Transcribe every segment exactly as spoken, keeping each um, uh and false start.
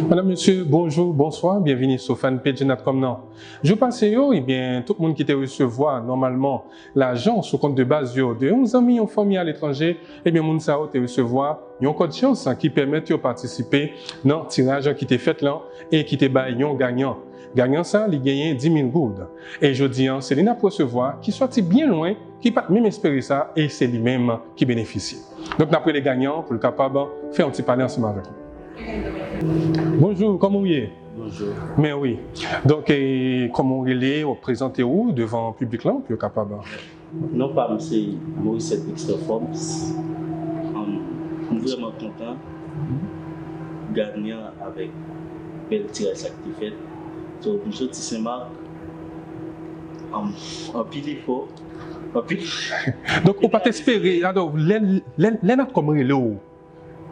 Madam, mesye, bonjou, bonswa, byenvini sou fanpage Natcom nan. Jou pase yo, ebyen, tout moun ki te resevwa nòmalman lajan sou kont de baz yo de yon zanmi, yon fanmi aletranje, ebyen, moun sa yo te resevwa yon kòd chans ki pèmèt yo patisipe nan tiraj ki te fèt lan e ki te bay yon ganyan. Ganyan sa, li genyen dis mil goud. E jodi an, se li n ap resevwa ki sòti byen lwen, ki pa t menm espere sa, e se li menm ki benefisye. Donk, n ap rele ganyan an pou l kapab fè yon ti pale ansanm avèk nou. Bonjou, kòman w ye? Bonjou. Men wi. Donk, e, kòman w rele, w prezante w devan piblik lan pou yo kapab. Non pa m se Morisset Dexter Forbes. Um, m vrèman kontan ganyan avèk bèl tiraj sa ki te fèt. So, m soti Senmak, um, anpil efò, anpil. Donk, ou pa t espere, alò, lè, lè, lè Natcom rele w,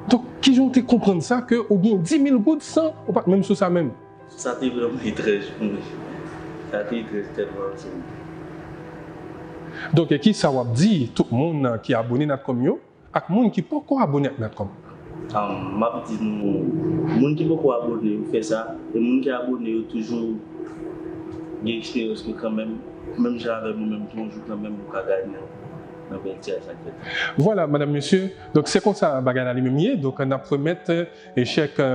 donk, kijan w te konprann sa ke ou gen dis mil goud san ou pa t menm sou sa menm? Sa te vrèman etranj pou mwen. Sa te etranj tèlman ansanm. Donk, e kisa w ap di tout moun ki abone Natcom yo ak moun ki poko abone ak Natcom? Um, m ap di nou, moun ki poko abone, yo fè sa, e moun ki abone, yo toujou gen eksperyans ke kanmenm, menm jan avè mwen menm, tou yon jou kanmenm, ou ka gade nan, nan bèl tiraj sa k fèt. Vwala, madanm, mesye. Donk, se konsa bagay la li menm ye. Donk, n ap remèt, e, chèk, e,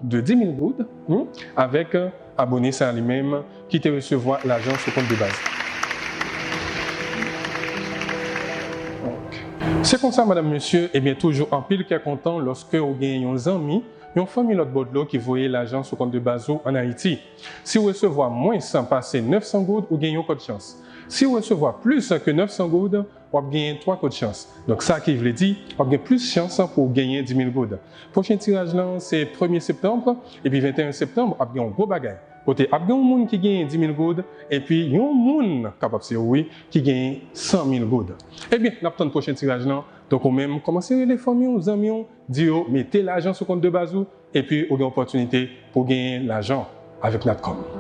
de dis mil goud, hmm, avèk, e, abone sa li menm ki te resevwa lajan sou kont de baz. Ok. Se konsa, madanm, mesye, ebyen, toujou anpil kè kontan lòske ou gen yon zanmi, yon fanmi lòt bò dlo ki voye lajan sou kont de baz ou ann Ayiti. Si w resevwa mwens pase nèf san goud, ou gen yon kòd chans. Si w resevwa plis ke nèf san goud, w ap genyen twa kòd chans. Donk, sa ki vle di, w ap gen plis chans pou w genyen dis mil goud. Pwochen tiraj lan, se premye septanm, epi venteyen septanm, w ap gen yon gwo bagay. Kote ap gen yon moun ki genyen dis mil goud, epi yon moun, kapab se ou wi, ki genyen san mil goud. Ebyen, n ap tann pwochen tiraj lan. Donk, ou menm, kòmanse rele fanmi w, zanmi w, di yo mete lajan sou kont de baz ou, epi ou gen opòtinite pou w genyen lajan avèk Natcom.